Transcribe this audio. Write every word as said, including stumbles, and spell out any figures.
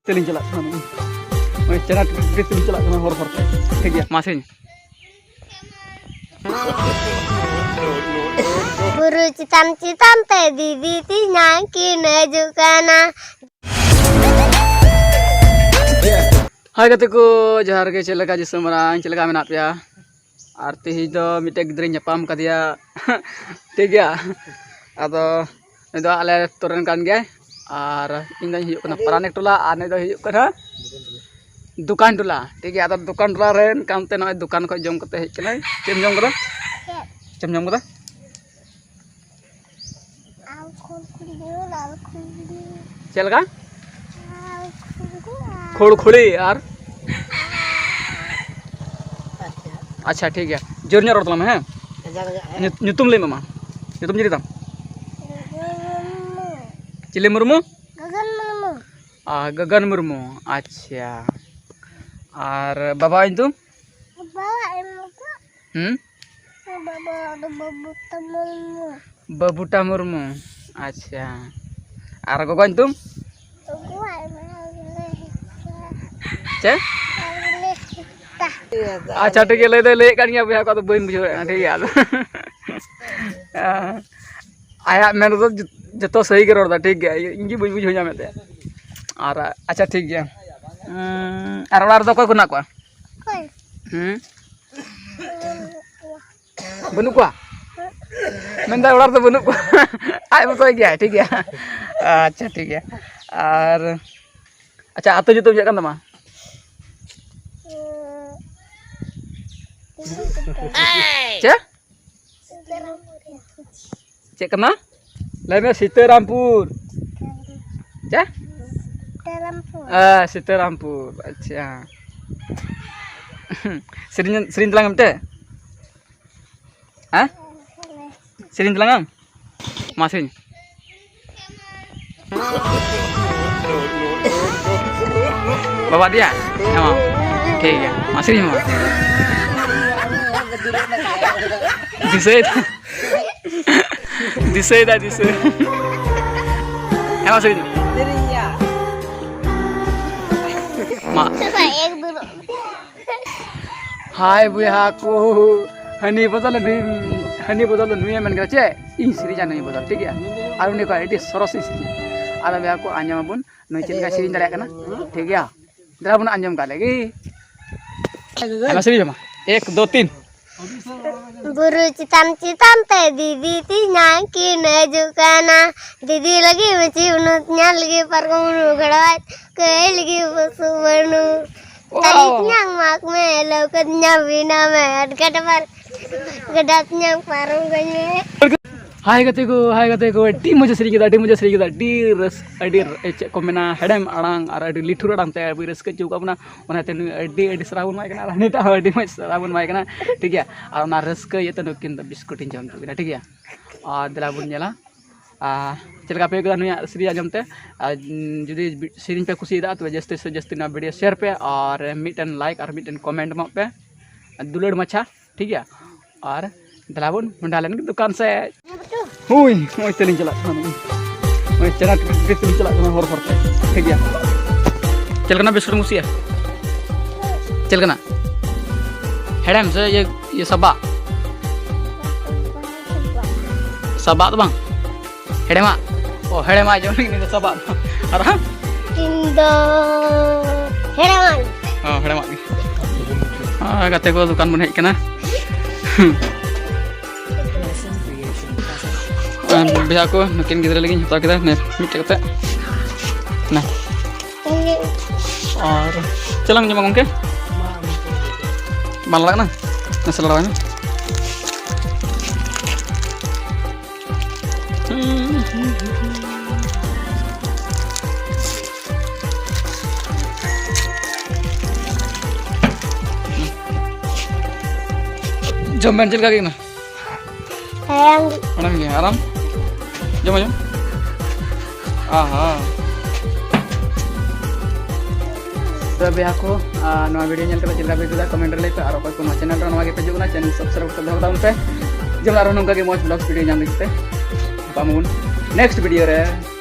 ᱛᱮᱞᱤᱧ ᱪᱟᱞᱟᱜ ᱠᱟᱱᱟ᱾ ᱱᱚᱜᱼᱚᱭ ᱪᱮᱬᱮ ᱴᱩᱴᱤ ᱛᱮᱞᱤᱧ ᱪᱟᱞᱟᱜ ᱠᱟᱱᱟ ᱦᱚᱨ ᱦᱚᱨ ᱛᱮ᱾ ᱴᱷᱤᱠ ᱜᱮᱭᱟ, ᱢᱟ ᱥᱮᱧ᱾ ᱵᱩᱨᱩ ᱪᱮᱛᱟᱱ ᱪᱮᱛᱟᱱ ᱛᱮ ᱫᱤᱫᱤ ᱛᱮᱧᱟᱝ ᱠᱤᱱ ᱦᱤᱡᱩᱜ ᱠᱟᱱᱟ᱾ ᱦᱟᱭ ᱜᱟᱛᱮ ᱠᱚ, ᱡᱚᱦᱟᱨ ᱜᱮ᱾ ᱪᱮᱫ ᱞᱮᱠᱟ ᱫᱤᱥᱚᱢ ᱢᱟᱨᱟᱝ, ᱪᱮᱫ ᱞᱮᱠᱟ ᱢᱮᱱᱟᱜ ᱯᱮᱭᱟ? ᱟᱨ ᱛᱮᱦᱮᱧ ᱫᱚ ᱢᱤᱫᱴᱮᱡ ᱜᱤᱫᱽᱨᱟᱹᱧ ᱧᱟᱯᱟᱢ ᱠᱟᱫᱮᱭᱟ᱾ ᱴᱷᱤᱠ ᱜᱮᱭᱟ, ᱟᱫᱚ ᱱᱩᱭ ᱫᱚ ᱟᱞᱮ ᱟᱹᱛᱩ ᱨᱮᱱ ᱠᱟᱱ ᱜᱮᱭᱟᱭ᱾ ᱟᱨ ᱤᱧ ᱫᱚᱧ ᱦᱩᱭᱩᱜ ᱠᱟᱱᱟ ᱯᱟᱨᱟᱱᱤᱠ ᱴᱚᱞᱟ, ᱟᱨ ᱱᱩᱭ ᱫᱚ ᱦᱩᱭᱩᱜ ᱠᱟᱱᱟ ᱫᱚᱠᱟᱱ ᱴᱚᱞᱟ᱾ ᱴᱷᱤᱠ ᱜᱮᱭᱟ, ᱟᱫᱚ ᱫᱚᱠᱟᱱ ᱴᱚᱞᱟ ᱨᱮᱱ ᱠᱟᱱᱛᱮ ᱱᱚᱜᱼᱚᱭ ᱫᱚᱠᱟᱱ ᱠᱷᱚᱱ ᱡᱚᱢ ᱠᱟᱛᱮ ᱦᱮᱡ ᱠᱟᱱᱟᱭ᱾ ᱪᱮᱫ ᱮᱢ ᱡᱚᱢ ᱠᱟᱫᱟ? ᱪᱮᱫ ᱮᱢ ᱡᱚᱢ ᱠᱟᱫᱟ? ᱟᱨ ᱠᱷᱩᱲ ᱠᱷᱩᱲᱤ ᱫᱚ, ᱟᱨ ᱠᱷᱩᱲ ᱠᱷᱩᱲᱤ᱾ ᱪᱮᱫ ᱞᱮᱠᱟ? ᱟᱨ ᱠᱷᱩᱲ ᱠᱷᱩᱲᱤ ᱟᱨ? ᱠᱷᱩᱲ ᱠᱷᱩᱲᱤ ᱟᱨ? ᱟᱪᱪᱷᱟ, ᱴᱷᱤᱠ ᱜᱮᱭᱟ᱾ ᱡᱳᱨ ᱧᱚᱜ ᱨᱚᱲ ᱛᱟᱞᱟᱝ ᱢᱮ, ᱦᱮᱸ? ᱧᱩᱛ-, ᱧᱩᱛᱩᱢ ᱞᱟᱹᱭ ᱢᱮ ᱢᱟ᱾ ᱧᱩᱛᱩᱢ ᱪᱤᱞᱤ ᱛᱟᱢ? ᱜᱚᱜᱚᱱ ᱢᱩᱨᱢᱩ᱾ ᱪᱤᱞᱤ ᱢᱩᱨᱢᱩ? ᱜᱚᱜᱚᱱ ᱢᱩᱨᱢᱩ᱾ ᱟ, ᱜᱚᱜᱚᱱ ᱢᱩᱨᱢᱩ᱾ ᱟᱪᱪᱷᱟ᱾ ᱟᱨ ᱵᱟᱵᱟᱣᱟᱜ ᱧᱩᱛᱩᱢ? ᱵᱟᱵᱟᱣᱟᱜ ᱧᱩᱛᱩᱢ? ᱦᱩᱸ? ᱵᱟᱵᱟ ᱫᱚ ᱵᱟᱵᱩᱴᱟ ᱢᱩᱨᱢᱩ᱾ ᱵᱟᱵᱩᱴᱟ ᱢᱩᱨᱢᱩ᱾ ᱟᱪᱪᱷᱟ᱾ ᱟᱨ ᱜᱚᱜᱚᱣᱟᱜ ᱧᱩᱛᱩᱢ? ᱜᱚᱜᱚᱣᱟᱜ ᱧᱩᱛᱩᱢ ᱪᱮᱫ? ᱟᱪᱪᱷᱟ, ᱴᱷᱤᱠ ᱜᱮᱭᱟ, ᱞᱟᱹᱭ ᱫᱚᱭ ᱞᱟᱹᱭᱮᱫ ᱠᱟᱱ ᱜᱮᱭᱟ ᱵᱚᱭᱦᱟ ᱠᱚ, ᱟᱫᱚ ᱵᱟᱹᱧ ᱵᱩᱡᱷᱟᱹᱣ ᱫᱟᱲᱮᱭᱟᱜ ᱠᱟᱱᱟ, ᱴᱷᱤᱠ ᱜᱮᱭᱟ᱾ ᱟᱫᱚ ᱟᱭᱟᱜ ᱢᱮᱱ ᱨᱮᱫᱚ ᱡᱚ-, ᱡᱚᱛᱚ ᱥᱟᱹᱦᱤ ᱜᱮ ᱨᱚᱲ ᱮᱫᱟ, ᱴᱷᱤᱠ ᱜᱮᱭᱟ, ᱤᱧ ᱜᱮ ᱵᱟᱹᱧ ᱵᱩᱡᱷᱟᱹᱣ ᱧᱟᱢᱮᱫ ᱛᱟᱭᱟ᱾ ᱟᱨ ᱟᱪᱪᱷᱟ, ᱴᱷᱤᱠ ᱜᱮᱭᱟ᱾ ᱩᱸ, ᱟᱨ ᱚᱲᱟᱜ ᱨᱮᱫᱚ ᱚᱠᱚᱭ ᱠᱚ ᱦᱮᱱᱟᱜ ᱠᱚᱣᱟ? ᱚᱠᱚᱭ? ᱦᱩᱸ? ᱵᱟᱹᱱᱩᱜ ᱠᱚᱣᱟ? ᱢᱮᱱᱫᱟ ᱚᱲᱟᱜ ᱨᱮᱫᱚ ᱵᱟᱹᱱᱩᱜ ᱠᱚᱣᱟ᱾ ᱟᱡ ᱢᱚᱛᱚᱭ ᱜᱮᱭᱟᱭ, ᱴᱷᱤᱠ ᱜᱮᱭᱟ᱾ ᱟᱪᱪᱷᱟ, ᱴᱷᱤᱠ ᱜᱮᱭᱟ᱾ ᱟᱨ ᱟᱪᱪᱷᱟ, ᱟᱹᱛᱩ ᱧᱩᱛᱩᱢ ᱪᱮᱫ ᱠᱟᱱ ᱛᱟᱢᱟ? ᱪᱮᱫ? ᱪᱮᱫ ᱠᱟᱱᱟ? ᱞᱟᱹᱭ ᱢᱮ, ᱥᱤᱛᱟᱹᱨᱟᱢᱯᱩᱨ᱾ ᱪᱮᱫ? ᱥᱤᱛᱟᱹᱨᱟᱢᱯᱩᱨ᱾ ᱟ, ᱥᱤᱛᱟᱹᱨᱟᱢᱯᱩᱨ, ᱟᱪᱪᱷᱟ᱾ ᱥᱮᱨᱮᱧ, ᱥᱮᱨᱮᱧ ᱛᱟᱞᱟᱝ ᱢᱮ ᱢᱤᱫᱴᱮᱡ᱾ ᱦᱮᱸ? ᱥᱮᱨᱮᱧ ᱛᱟᱞᱟᱝ ᱟᱢ? ᱢᱟ ᱥᱮᱨᱮᱧ᱾ ᱵᱟᱵᱟ ᱫᱤᱭᱟ? ᱦᱮᱸ, ᱢᱟ᱾ ᱴᱷᱤᱠ ᱜᱮᱭᱟ, ᱢᱟ ᱥᱮᱨᱮᱧ ᱢᱮ, ᱢᱟ᱾ ᱫᱤᱥᱟᱹᱭ ᱫᱟ᱾ ᱫᱤᱥᱟᱹᱭ ᱫᱟ, ᱫᱤᱥᱟᱹᱭ᱾ ᱦᱮᱸ, ᱢᱟ ᱥᱮᱨᱮᱧ ᱢᱮ᱾ ᱥᱮᱨᱮᱧ ᱜᱮᱭᱟ᱾ ᱦᱟᱭ ᱵᱚᱭᱦᱟ ᱠᱚ, ᱦᱟᱹᱱᱤ ᱵᱚᱫᱚᱞ ᱱᱩᱭ, ᱦᱟᱹᱱᱤ ᱵᱚᱫᱚᱞ ᱱᱩᱭᱮ ᱢᱮᱱ ᱠᱮᱫᱟ ᱪᱮᱫ? ᱤᱧ ᱥᱮᱨᱮᱧᱟ ᱱᱩᱭ ᱵᱚᱫᱚᱞ, ᱴᱷᱤᱠ ᱜᱮᱭᱟ? ᱟᱨ ᱩᱱᱤ ᱠᱚ ᱟᱹᱰᱤ ᱥᱚᱨᱚᱥ ᱤᱧ ᱥᱮᱨᱮᱧᱟ᱾ ᱟᱫᱚ ᱵᱚᱭᱦᱟ ᱠᱚ, ᱟᱸᱡᱚᱢ ᱟᱵᱚᱱ ᱱᱩᱭ ᱪᱮᱫ ᱞᱮᱠᱟᱭ ᱥᱮᱨᱮᱧ ᱫᱟᱲᱮᱭᱟᱜ ᱠᱟᱱᱟ, ᱴᱷᱤᱠ ᱜᱮᱭᱟ? ᱫᱮᱞᱟ ᱵᱚᱱ ᱟᱸᱡᱚᱢ ᱠᱟᱜ ᱞᱮᱜᱮ᱾ ᱟᱭᱢᱟ ᱥᱮᱨᱮᱧ ᱢᱟ᱾ ᱮᱠ, ᱫᱳ, ᱛᱤᱱ᱾ ᱵᱩᱨᱩ ᱪᱮᱛᱟᱱ ᱪᱮᱛᱟᱱ ᱛᱮ ᱫᱤᱫᱤ ᱛᱮᱧᱟᱝ ᱠᱤᱱ ᱦᱤᱡᱩᱜ ᱠᱟᱱᱟ᱾ ᱫᱤᱫᱤ ᱞᱟᱹᱜᱤᱫ ᱢᱟᱹᱪᱤ ᱵᱟᱹᱱᱩᱜ, ᱛᱮᱧᱟᱝ ᱞᱟᱹᱜᱤᱫ ᱯᱟᱨᱠᱚᱢ ᱵᱟᱹᱱᱩᱜ, ᱜᱟᱲᱣᱟᱭ ᱠᱟᱹᱭ ᱞᱟᱹᱜᱤᱫ ᱵᱩᱥᱩᱵ ᱵᱟᱹᱱᱩᱜ᱾ ᱛᱟᱞᱤ ᱛᱮᱧᱟᱝ ᱢᱟᱜᱽ ᱢᱮ, ᱞᱟᱹᱣᱠᱟᱹ ᱛᱮᱧᱟᱝ ᱵᱮᱱᱟᱣ ᱢᱮ, ᱟᱴᱠᱟᱴ ᱯᱟᱨ ᱜᱟᱰᱟ ᱛᱮᱧᱟᱝ ᱯᱟᱨᱚᱢ ᱠᱟᱹᱧ ᱢᱮ᱾ ᱦᱟᱭ ᱜᱟᱛᱮ ᱠᱚ, ᱦᱟᱭ ᱜᱟᱛᱮ ᱠᱚ, ᱟᱹᱰᱤ ᱢᱚᱡᱽ ᱥᱮᱨᱮᱧ ᱠᱮᱫᱟ, ᱟᱹᱰᱤ ᱢᱚᱡᱽ ᱥᱮᱨᱮᱧ ᱠᱮᱫᱟ, ᱟᱹᱰᱤ ᱨᱟᱹᱥ-, ᱟᱹᱰᱤ ᱨ-, ᱪᱮᱫ ᱠᱚ ᱢᱮᱱᱟ, ᱦᱮᱲᱮᱢ ᱟᱲᱟᱝ ᱟᱨ ᱟᱹᱰᱤ ᱞᱤᱴᱷᱩᱨ ᱟᱲᱟᱝ ᱛᱮ ᱟᱹᱰᱤ ᱨᱟᱹᱥᱠᱟᱹ ᱦᱚᱪᱚ ᱠᱟᱜ ᱵᱚᱱᱟ᱾ ᱚᱱᱟᱛᱮ ᱱᱩᱭ ᱟᱹᱰᱤ, ᱟᱹᱰᱤ ᱥᱟᱨᱦᱟᱣ ᱵᱚᱱ ᱮᱢᱟᱭ ᱠᱟᱱᱟ ᱟᱨ ᱦᱟᱹᱱᱤᱴᱟᱜ ᱦᱚᱸ ᱟᱹᱰᱤ ᱢᱚᱡᱽ ᱥᱟᱨᱦᱟᱣ ᱵᱚᱱ ᱮᱢᱟᱭ ᱠᱟᱱᱟ, ᱴᱷᱤᱠ ᱜᱮᱭᱟ? ᱟᱨ ᱚᱱᱟ ᱨᱟᱹᱥᱠᱟᱹ ᱤᱭᱟᱹᱛᱮ ᱱᱩᱠᱤᱱ ᱫᱚ ᱵᱤᱥᱠᱩᱴ ᱤᱧ ᱡᱚᱢ ᱦᱚᱪᱚ ᱠᱤᱱᱟ, ᱴᱷᱤᱠ ᱜᱮᱭᱟ? ᱟᱨ ᱫᱮᱞᱟ ᱵᱚᱱ ᱧᱮᱞᱟ, ᱟᱨ ᱪᱮᱫ ᱞᱮᱠᱟ ᱯᱮ ᱟᱹᱭᱠᱟᱹᱣ ᱫᱟ ᱱᱩᱭᱟᱜ ᱥᱮᱨᱮᱧ ᱟᱸᱡᱚᱢ ᱛᱮ? ᱟᱨ ᱡᱩᱫᱤ ᱥᱮᱨᱮᱧ ᱯᱮ ᱠᱩᱥᱤᱭᱟᱫᱟ, ᱛᱚᱵᱮ ᱡᱟᱹᱥᱛᱤ ᱥᱮ ᱡᱟᱹᱥᱛᱤ ᱱᱚᱣᱟ ᱵᱷᱤᱰᱤᱭᱳ ᱥᱮᱭᱟᱨ ᱯᱮ ᱟᱨ ᱢᱤᱫᱴᱮᱱ ᱞᱟᱭᱤᱠ ᱟᱨ ᱢᱤᱫᱴᱮᱱ ᱠᱚᱢᱮᱱᱴ ᱮᱢᱚᱜ ᱯᱮ, ᱫᱩᱞᱟᱹᱲ ᱢᱟᱪᱷᱟ, ᱴᱷᱤᱠ ᱜᱮᱭᱟ? ᱟᱨ ᱫᱮᱞᱟ ᱵᱚᱱ ᱢᱚᱦᱰᱟ ᱞᱮᱱ ᱜᱮ ᱫᱚᱠᱟᱱ ᱥᱮᱫ᱾ ᱦᱳᱭ, ᱱᱚᱜᱼᱚᱭ ᱛᱮᱞᱤᱧ ᱪᱟᱞᱟᱜ ᱠᱟᱱᱟ, ᱱᱚᱜᱼᱚᱭ ᱪᱮᱱᱟ ᱴᱤᱠᱤᱴ ᱛᱮᱞᱤᱧ ᱪᱟᱞᱟᱜ ᱠᱟᱱᱟ ᱦᱚᱨ ᱦᱚᱨ ᱛᱮ, ᱴᱷᱤᱠ ᱜᱮᱭᱟ? ᱪᱮᱫ ᱞᱮᱠᱟᱱᱟᱜ ᱵᱤᱥᱠᱩᱴ ᱮᱢ ᱠᱩᱥᱤᱭᱟᱜᱼᱟ? ᱪᱮᱫ ᱞᱮᱠᱟᱱᱟᱜ? ᱦᱮᱲᱮᱢ ᱥᱮ ᱤᱭᱟᱹ, ᱤᱭᱟᱹ ᱥᱟᱵᱟᱜ? ᱥᱟᱵᱟᱜ ᱫᱚ ᱵᱟᱝ, ᱦᱮᱲᱮᱢᱟᱜ᱾ ᱚ, ᱦᱮᱲᱮᱢᱟᱜ ᱡᱚᱢ ᱞᱟᱹᱜᱤᱫ ᱫᱚ ᱥᱟᱵᱟᱜ ᱫᱚ᱾ ᱟᱨ ᱟᱢ? ᱤᱧ ᱫᱚ ᱦᱮᱲᱮᱢᱟᱜ᱾ ᱚ, ᱦᱮᱲᱮᱢᱟᱜ ᱜᱮ᱾ ᱟᱨ ᱜᱟᱛᱮ ᱠᱚ ᱫᱚᱠᱟᱱ ᱵᱚᱱ ᱦᱮᱡ ᱠᱟᱱᱟ᱾ ᱟᱨ ᱵᱚᱭᱦᱟ ᱠᱚ, ᱱᱩᱠᱤᱱ ᱜᱤᱫᱽᱨᱟᱹ ᱞᱟᱹᱜᱤᱫ ᱤᱧ ᱦᱟᱛᱟᱣ ᱠᱮᱫᱟ ᱱᱮ ᱢᱤᱫᱴᱮᱡ ᱠᱟᱛᱮ᱾ ᱱᱮ᱾ ᱟᱨ ᱪᱮᱫ ᱞᱟᱝ ᱡᱚᱢᱟ ᱜᱚᱢᱠᱮ? ᱵᱟᱝ ᱞᱟᱜᱟᱜ ᱠᱟᱱᱟ? ᱱᱟᱥᱮ ᱞᱟᱲᱟᱣ ᱢᱮ᱾ ᱡᱚᱢ ᱵᱮᱱ, ᱪᱮᱫ ᱞᱮᱠᱟ ᱟᱹᱭᱠᱟᱹᱜ ᱠᱟᱱᱟ? ᱦᱮᱸ᱾ ᱚᱱᱟ ᱜᱮ, ᱟᱨᱟᱢ? ᱡᱚᱢ, ᱡᱚᱢ᱾ ᱟᱦᱟ᱾ ᱛᱚᱵᱮ ᱵᱚᱭᱦᱟ ᱠᱚ, ᱟᱨ ᱱᱚᱣᱟ ᱵᱷᱤᱰᱤᱭᱳ ᱧᱮᱞ ᱠᱟᱛᱮ ᱪᱮᱫ ᱞᱮᱠᱟ ᱯᱮ ᱟᱹᱭᱠᱟᱹᱣ ᱫᱟ, ᱠᱚᱢᱮᱱᱴ ᱨᱮ ᱞᱟᱹᱭ ᱯᱮ᱾ ᱟᱨ ᱚᱠᱚᱭ ᱠᱚ ᱱᱚᱣᱟ ᱪᱮᱱᱮᱞ ᱨᱮ ᱱᱚᱣᱟ ᱜᱮ ᱯᱮ ᱦᱤᱡᱩᱜ ᱠᱟᱱᱟ, ᱪᱮᱱᱮᱞ ᱥᱟᱵᱥᱠᱨᱟᱭᱤᱵ ᱠᱟᱛᱮ ᱫᱚᱦᱚ ᱛᱟᱵᱚᱱ ᱯᱮ᱾ ᱡᱮᱢᱚᱱ ᱟᱨᱦᱚᱸ ᱱᱚᱝᱠᱟ ᱜᱮ ᱢᱚᱡᱽ ᱵᱞᱚᱜᱥ ᱵᱷᱤᱰᱤᱭᱳ ᱧᱟᱢ ᱞᱟᱹᱜᱤᱫ ᱛᱮ ᱧᱟᱯᱟᱢ ᱟᱵᱚᱱ ᱱᱮᱠᱥᱴ ᱵᱷᱤᱰᱤᱭᱳ ᱨᱮ᱾